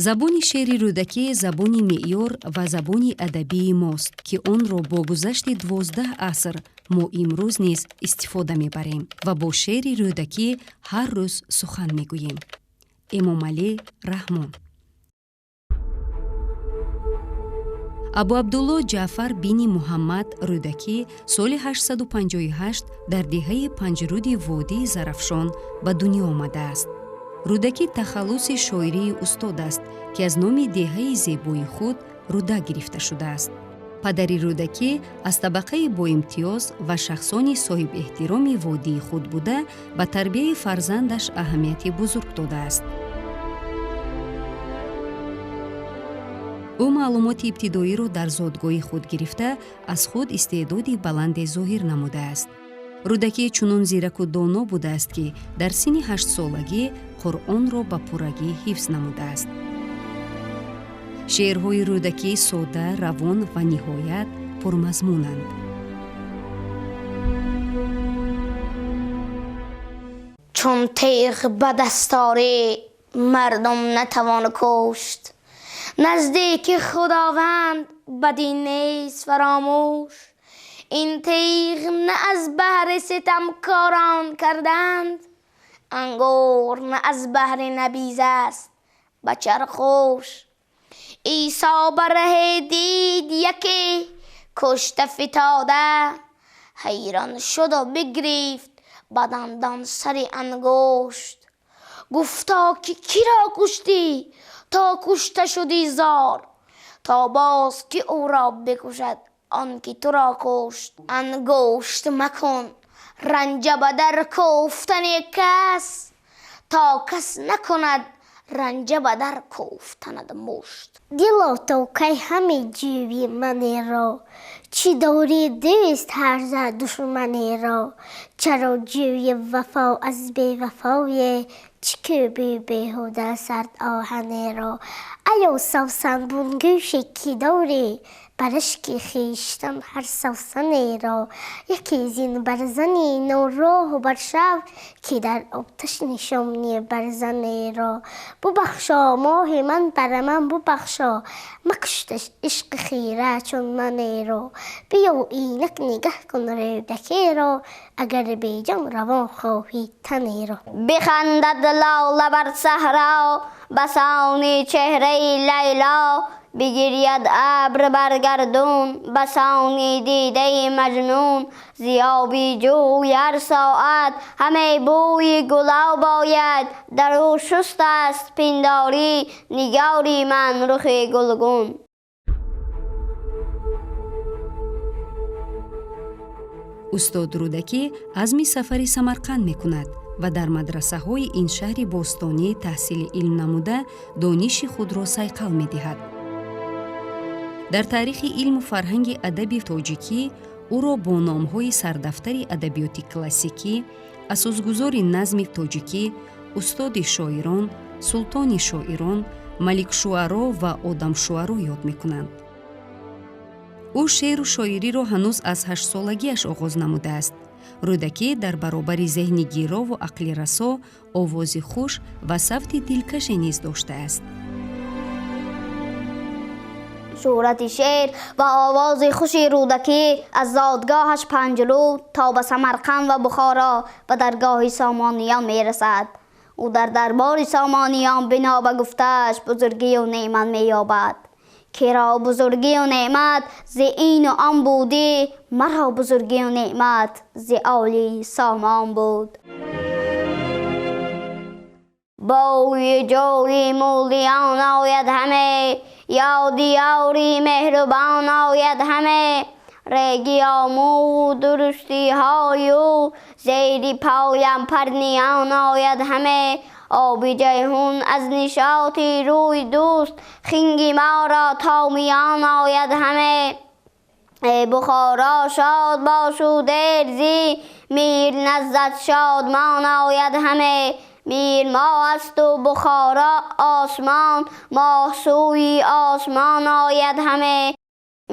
Забони шеъри Рӯдакӣ забони меъёр ва забони адабии мост, ки онро бо гузашти 12 аср мо имрӯз низ истифода мебарем ва бо шеъри Рӯдакӣ ҳар рӯз сухан мегӯем. Эмомалӣ Раҳмон. Абу Абдулло Ҷаъфар бини Муҳаммад Рӯдакӣ соли 858 дар деҳаи Панҷруди водии Зарафшон ба дунё омадааст. Рӯдакӣ тахаллуси шоирии устод аст, ки аз номи деҳаи зебои худ Рӯдак гирифта шудааст. Падари Рӯдакӣ аз табақаи боимтиёз ва шахсони соҳибэҳтироми водии худ буда, ба тарбияи фарзандаш аҳамияти бузург додааст. Ӯ маълумоти ибтидоиро дар зодгоҳи худ гирифта, аз худ истеъдоди баланде зоҳир намудааст. Рӯдакӣ чунон зираку доно будааст, ки дар синни 8-солагӣ Қуръонро ба пуррагӣ ҳифз намудааст. Шеърҳои Рӯдакӣ сода, равон ва ниҳоят пурмазмунанд. Чун теғ ба дасторӣ мардум натавон кушт, наздики Худованд бадӣ нест фаромӯш. Ин теғ на аз баҳри ситамкорон карданд, ангур на аз баҳри набиз аст ба чархӯш. Исо ба раҳе дид яке кушта фитода, ҳайрон шуду бигрифт ба дандон сари ангушт. Гуфто ки киро куштӣ то кушта шудӣ зор, то боз ки ӯро бикушад он ки туро кушт. Ангушт макун ранҷа ба дар кӯфтани кас, то кас накунад ранҷа ба дар кӯфтанад мушт. Дило то кай ҳаме ҷӯи манеро, чӣ дорӣ дӯст ҳарза душманеро? Чаро ҷӯи вафо аз бевафое, чӣ кӯби беҳуда сард оҳанеро? Аё савсан бунгӯше ки дорӣ, ба рашки хештан ҳар савсанеро? Яке зин барзани нороҳу баршав, ки дар оташ нишони барзанеро. Бубахшо моҳи ман бар ман бубахшо, макушташ ишқи хира чун манеро. Биё инак нигаҳ кун Рӯдакиро, агар беҷон равон хоҳӣ танеро. Бихандад лола бар саҳро басони чеҳраи Лайло, бигиряд абр бар гардун басони дидаи Маҷнун. Зиёби ҷӯй ҳар соат ҳаме бӯи гулоб ояд, дар ӯ шуст аст пиндорӣ нигори ман рухи гулгун. Устод Рӯдакӣ азми сафари Самарқанд мекунад ва дар мадрасаҳои ин шаҳри бостонӣ таҳсили илм намуда, дониши худро сайқал медиҳад. Дар таърихи илму фарҳанги адаби тоҷикӣ ӯро бо номҳои сардафтари адабиёти классикӣ, асосгузори назми тоҷикӣ, устоди шоирон, султони шоирон, маликшуаро ва одамшуаро ёд мекунанд. Ӯ шеъру шоириро ҳанӯз аз 8-солагиаш оғоз намудааст. Рӯдакӣ дар баробари зеҳни гирову ақли расо овози хуш ва савти дилкаше низ доштааст. Шӯҳрати шеър ва овози хуши Рӯдакӣ аз зодгоҳаш Панҷруд то ба Самарқанд ва Бухоро ба даргоҳи Сомониён мерасад. Ӯ дар дарбори Сомониён бино ба гуфтааш бузургию неъмат меёбад. Киро бузургию неъмат зи ину он будӣ, маро бузургию неъмат зи оли Сомон буд. Бӯи ҷӯи мулдиён ояд ҳаме, ёди ёри меҳрубон ояд ҳаме. Реги омӯву дуруштиҳои ӯ зери поям парниён ояд ҳаме. Оби ҷайҳун аз нишоти рӯи дӯст хинги моро то миён ояд ҳаме. Э Бухоро шод бошу дерзӣ, мир наздат шодмон ояд ҳаме. Мир моҳ асту Бухоро осмон, моҳ сӯи осмон ояд ҳаме.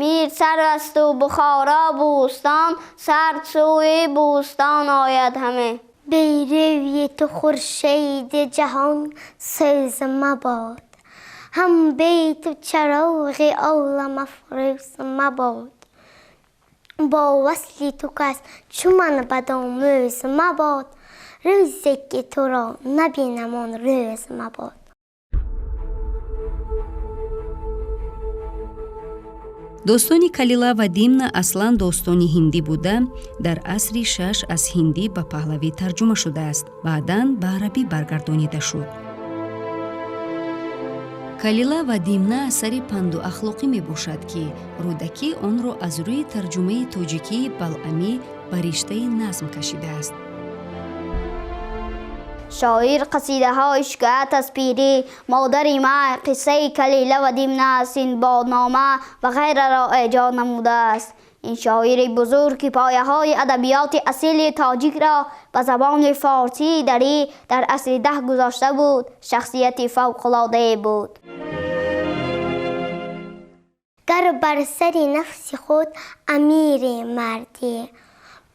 Мир сарв асту Бухоро бӯстон, сард сӯи бӯстон ояд ҳаме. Берӯи ту хуршеди ҷаҳон сӯз мабод. Ҳам бе ту чароғи олам афрӯз мабод. Бо васли ту кас чу ман бадомӯз мабод. Рӯзе ки туро набинам он рӯз мабод. Достони Калила ва Димна аслан достони ҳиндӣ буда, дар асри шаш аз ҳиндӣ ба паҳлавӣ тарҷума шудааст, баъдан ба арабӣ баргардонида шуд. Калила ва Димна асари панду ахлоқӣ мебошад, ки Рӯдакӣ онро аз рӯи тарҷумаи тоҷикии Балъамӣ ба риштаи назм кашидааст. Шоир қасидаҳои шикоят аз пирӣ, модари ман, қиссаи Калила ва Димна, Синдбоднома ва ғайраро эҷод намудааст. Ин шоири бузург, ки пояҳои адабиёти асили тоҷикро ба забони форсии дарӣ дар асри 10 гузошта буд, шахсияти фавқулоддае буд. Гар бар сари нафси худ амири мардӣ,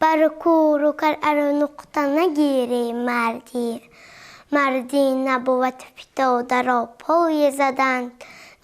бар кӯру кар ар нуқта нагири мардӣ. Мардӣ набувад фитодаро пой заданд,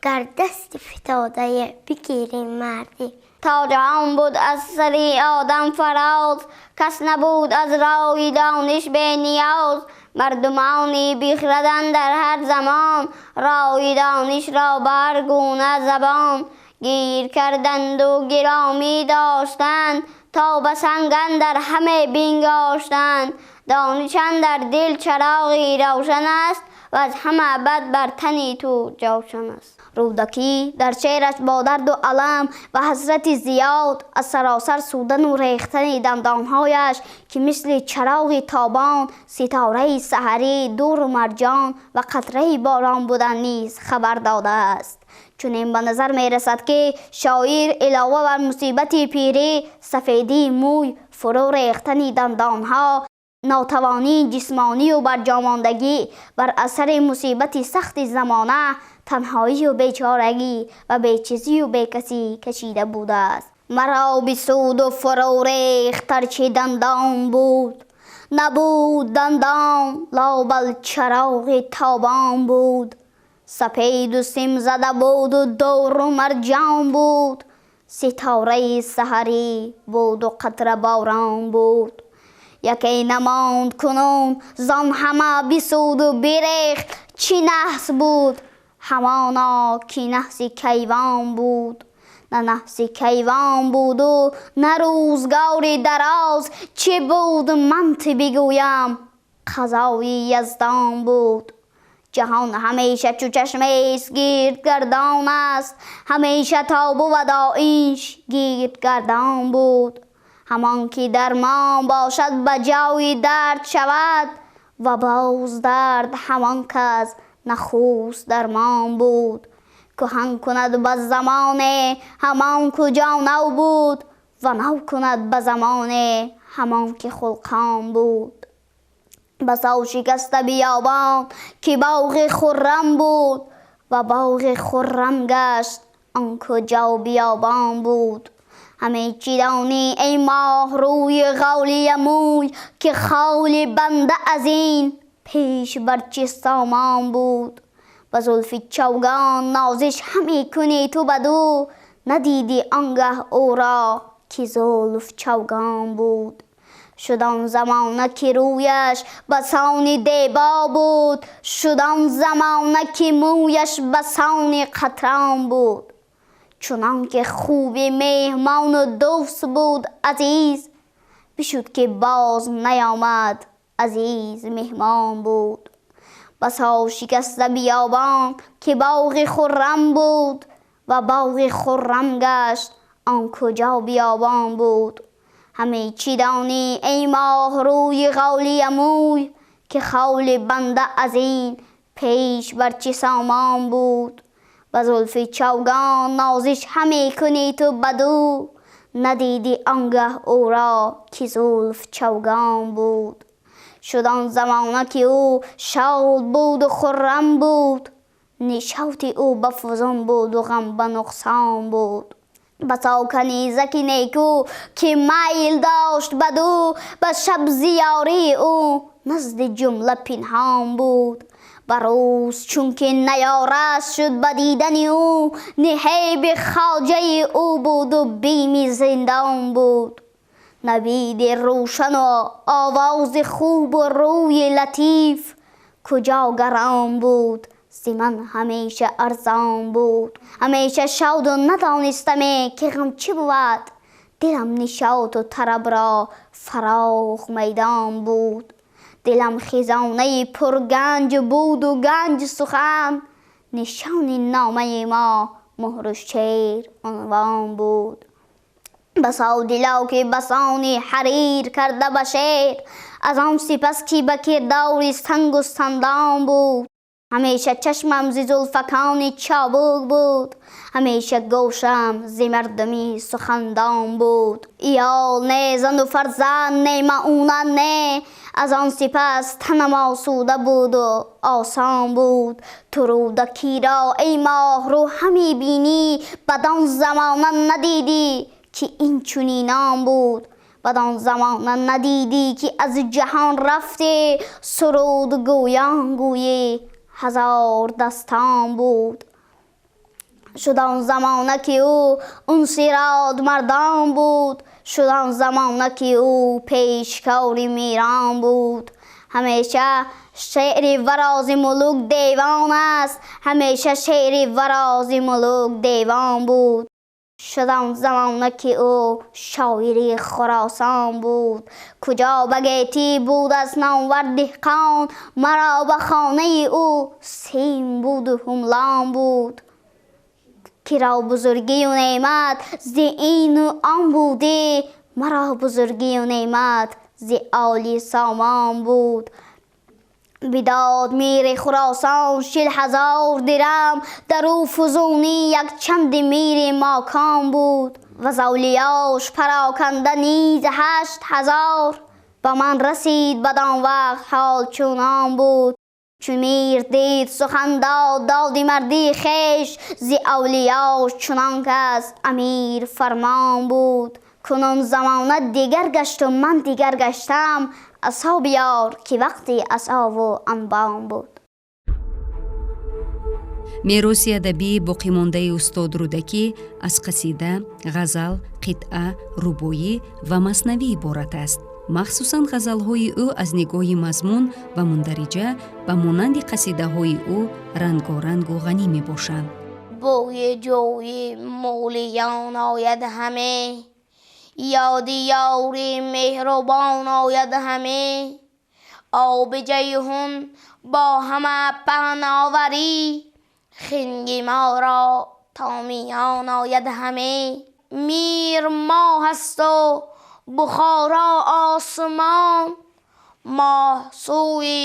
гар дасти фитодае бигири мардӣ. То ҷаҳон буд аз сари одам фароз, кас набуд аз роҳи дониш бениёз. Мардумони бихраданд дар ҳар замон, роҳи донишро ба ҳар гуна забон. Гир карданду гиромӣ доштанд, то ба санг андар ҳаме бингоштанд. Дониш андар дил чароғи равшан аст, ва аз ҳама бад бар тани ту ҷавшан аст. Рӯдакӣ дар шеъраш бо дарду алам ва ҳасрати зиёд аз саросар судану рехтани дандонҳояш, ки мисли чароғи тобон, ситораи саҳарӣ, дуру марҷон ва қатраи борон будан низ хабар додааст. Чунин ба назар мерасад, ки шоир илова бар мусибати пирӣ, сафедии мӯй, фурӯ рехтани дандонҳо, нотавонии ҷисмонию барҷомондагӣ бар асари мусибати сахти замона, танҳоию бечорагӣ ва бечизию бекасӣ кашида будааст. Маро бисуду фурӯ рехт ҳарчи дандон буд, набуд дандон лобал чароғи тобон буд. Сапеду сим зада буду дуру марҷон буд, ситораи саҳарӣ буду қатра борон буд. Яке намонд кунун зон ҳама бисуду бирехт, чӣ наҳс буд ҳамоно ки наҳси кайвон буд. На наҳси кайвон буду на рӯзгори дароз, чӣ буд ман ти бигӯям қазои яздон буд. Ҷаҳон ҳамеша чу чашмест гирд гардон аст, ҳамеша тобу ва доиш гирд гардон буд. Ҳамон ки дармон бошад ба ҷои дард шавад, ва боз дард ҳамон кас нахуст дармон буд. Кӯҳан кунад ба замоне ҳамон куҷо нав буд, ва нав кунад ба замоне ҳамон ки хулқон буд. Басо шикаста биёбон ки боғи хуррам буд, ва боғи хуррам гашт он куҷо биёбон буд. Ҳаме чӣ донӣ эй моҳ рӯи ғолия мӯй, ки холи банда аз ин пеш бар чӣ сомон буд. Ба зулфи чавгон нозиш ҳаме кунӣ ту баду, надидӣ он гаҳ ӯро ки зулф чавгон буд. Шуд он замона ки рӯяш ба сони дебо буд, шуд он замона ки мӯяш ба сони қатрон буд. Чунон ки хуби меҳмону дӯст буд азиз, бишуд ки боз наёмад азиз меҳмон буд. Басо шикаста биёбон ки боғи хуррам буд, ва боғи хуррам гашт он куҷо биёбон буд. Ҳаме чӣ донӣ эй моҳ рӯи ғолия мӯй, ки холи банда аз ин пеш бар чӣ сомон буд. Ба зулфи чавгон нозиш ҳаме кунӣ ту баду, надидӣ он гаҳ ӯро ки зулф чавгон буд. Шуд он замона ки ӯ шод буду хуррам буд, нишоти ӯ ба фузун буду ғам ба нуқсон буд. Басо канизаки неку ки майл дошт баду, ба шаб зиёрии ӯ назди ҷумла пинҳон буд. Ба рӯз чунки наёраст шуд ба дидани ӯ, наҳиби хоҷаи ӯ буд ва бими зиндон буд. Навиди рӯшан ва овози хуб ва рӯи латиф, куҷо гарон буд, зи ман ҳамеша арзон буд. Ҳамеша шод ва надонистам ки ғам чӣ буд, дилам нишот ва тараб ро фарох майдон буд. Дилам хазинаи пурганҷ буд ва ганҷи сухан, нишони номаи мо меҳру шер унвон буд. Басо дило ки басони ҳарир карда ба шеър, аз он сипас ки ба кирдори санг ва сандон буд. Ҳамеша чашмам зи зулфакони чобук буд, ҳамеша гӯшам зи мардуми сухандон буд. Иёл не, зану фарзанд не, маъунат не, аз он сипас танам осуда буд ва осон буд. Ту Рӯдакиро эй моҳрӯ ҳаме бинӣ, бад-он замона надидӣ ки ин чунинон буд. Бад-он замона надидӣ ки аз ҷаҳон рафтӣ, суруд гӯён гӯйӣ ҳазор достон буд. Шуд он замона ки ӯ унси родмардон буд, шуд он замона ки ӯ пешкори мирон буд. Ҳамеша шеъри варози мулук девон аст, ҳамеша шеъри варози мулук девон буд. Шуд он замона ки ӯ шоири Хуросон буд. Куҷо ба гетӣ буд аз номвар деҳқон, маро ба хонаи ӯ сим буд ва ҳумлон буд. Киро бузургӣ ва неъмат зи ин ва он будӣ, маро бузургӣ ва неъмат зи оли сомон буд. Бидод мири Хуросон 40,000 дирам, дар ӯ фузунӣ як чанд мири Макон буд. Ва з авлиёш пароканда низ 8,000, ба ман расид бад-он вақт ҳол чунон буд. Чу мир дид сухан дод доди марди хеш, зи авлиёш чунон кас амир фармон буд. Кунун замона дигар гашт ва ман дигар гаштам, асо биёр ки вақти асову анбон буд. Мероси адабии боқимондаи устод Рӯдакӣ аз қасида, ғазал, қитъа, рубоӣ ва маснавӣ иборат аст. Махсусан ғазалҳои ӯ аз нигоҳи мазмун ва мундариҷа ба монанди қасидаҳои ӯ рангорангу ғанӣ мебошанд. Бӯи ҷӯи мӯлиён ояд ҳаме, ёди ёри меҳрубон ояд ҳаме. Оби Ҷайҳун бо ҳама паҳноварӣ, хинги моро то миён ояд ҳаме. Мир моҳ аст ва Бухоро осмон, моҳ сӯи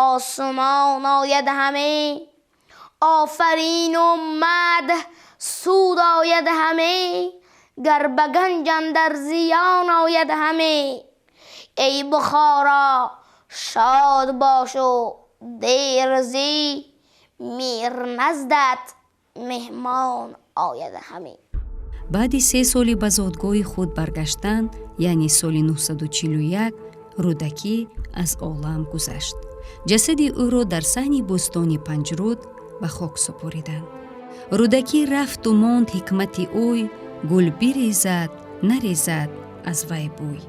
осмон ояд ҳаме. Офарин ва мадҳ суд ояд ҳаме, гар ба ганҷ андар зиён ояд ҳаме. Эй Бухоро шод бош ва дер зӣ, мир наздат меҳмон ояд ҳаме. Баъди 3 соли ба зодгоҳи худ баргаштан, яъне соли 941, Рӯдакӣ аз олам гузашт. Ҷасади ӯро дар саҳни бӯстони Панҷруд ба хок супориданд. Рӯдакӣ рафту монд ҳикмати ӯй, гул бирезад, нарезад аз вай бӯй.